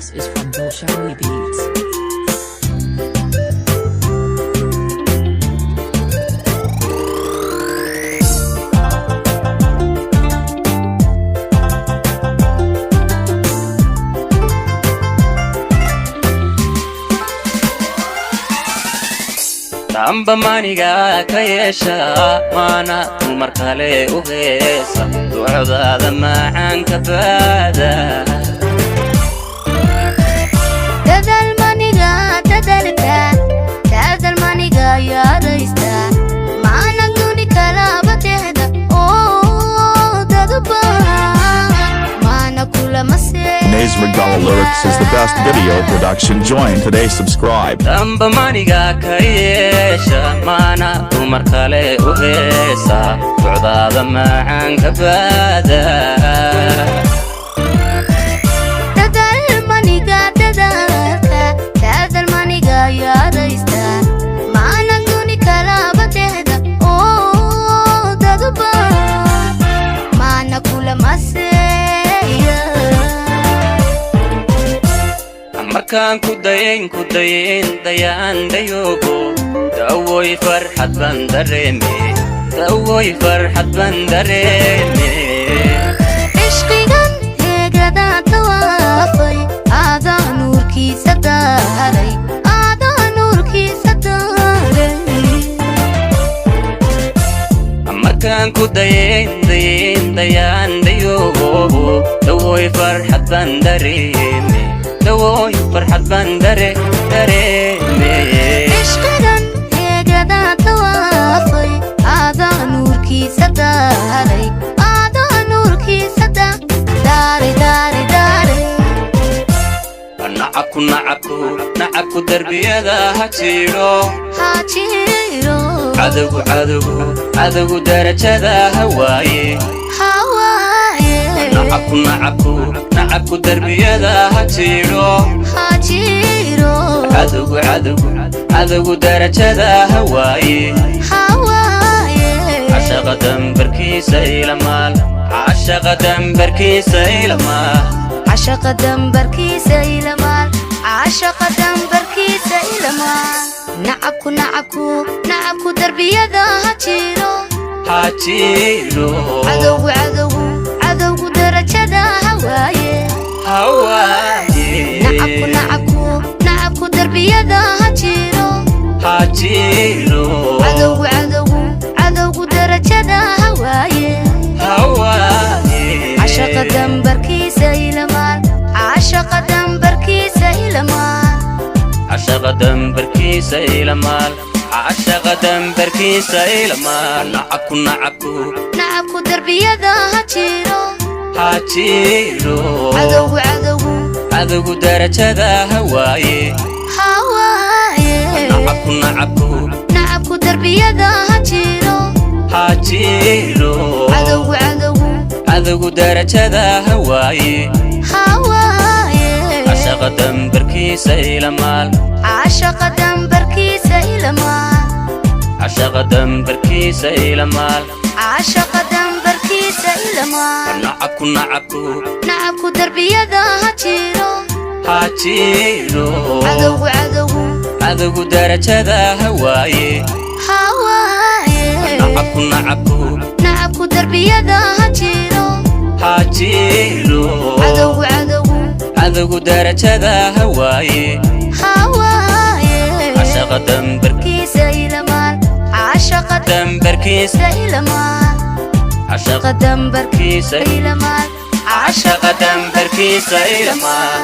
This is from Bolshawi Beats. Tamba maniga ka yeesha, maana dumar kale u heesa, ducdaada macaanka baada. Dadaal maniga dadalka, dadaal maniga yaadaysta, maana duni kalaba tehda oo dadba maana kulama. Nays Magala Lyrics is the best video production. Join today, subscribe. Tamba maniga ka yeesha, maana dumar kale u heesa, ducdaada macaanka baada. Dadaal maniga dadalka, dadaal maniga yaadaysta, maana duni kalaba tehda oo dadba maana kulama seeya. Markaan ku dayayn, ku dayayn, dayaan dayoogo, dawoy farxad baan dareeme, dawoy farxad baan dareeme. Cishqigan heegadaa tawaafay, aadaa nuurkiisa daaray, aadaa nuurkiisa daaray. Markaan ku dayayn, dayayn, dayaan dayoogo, dawoy farxad baan dareeme, dawoy farxad baan dareeme. Cishqigan heegadaa tawaafay, aadaa nuurkiisa daaray, aadaa nuurkiisa daaray, daaray, daaray. Nacabku, nacabku, nacabku darbiyada ha jiidho. Ha jiro. Cadowgu, cadowgu, cadowgu darajada ha waaye. Hawaaye. Nacabku, nacabku, nacabku darbiyada ha jiidho. Ha jiro. Cadowgu, cadowgu, cadowgu darajada ha waaye. Hawaaye. Cashaqa dambarkiisa ilamaal, cashaqa dambarkiisa ilamaal. Cashaqa dambarkiisa ilamaal, cashaqa dambarkiisa ilamaal. Nacabku, nacabku, nacabku darbiyada ha jiro. Ha jiidho. Cadowgu, cadowgu, cadowgu darajada ha waaye. Ha waaye. Nacabku, nacabku, nacabku darbiyada ha jiro. Ha jiidho. Cadowgu, cadowgu, cadowgu darajada ha waaye. Ha waaye. Cashaqa dambarkiisa ilamaal, cashaqa dambarkiisa ilamaal. Cashaqa dambarkiisa ilamaal, cashaqa dambarkiisa ilamaal. Nacabku, nacabku, nacabku darbiyada ha jiro. Ha jiidho. Cadowgu, cadowgu, cadowgu darajada ha waaye. Ha waaye. Nacabku, nacabku, nacabku darbiyada ha jiro. Ha jiidho. Cadowgu, cadowgu, cadowgu darajada ha waaye. Ha waaye. Cashaqa dambarkiisa ilamaal. Cashaqa dambarkiisa ilamaal. Cashaqa dambarkiisa ilamaal. Cashaqa dambarkiisa ilamaal. Nacabku, nacabku, nacabku darbiyada ha jiro. Ha jiidho. Cadowgu, cadowgu, cadowgu darajada ha waaye. Ha waaye. Nacabku, nacabku, nacabku darbiyada ha jiro. Ha jiidho. Cadowgu, cadowgu, cadowgu darajada ha waaye. Ha waaye. Cashaqa dambar kiisa ilamaal, cashaqa dambarkiisa ilamaal. Cashaqa dambarkiisa kiisa ilamaal. Cashaqa dambarkiisa ilamaal.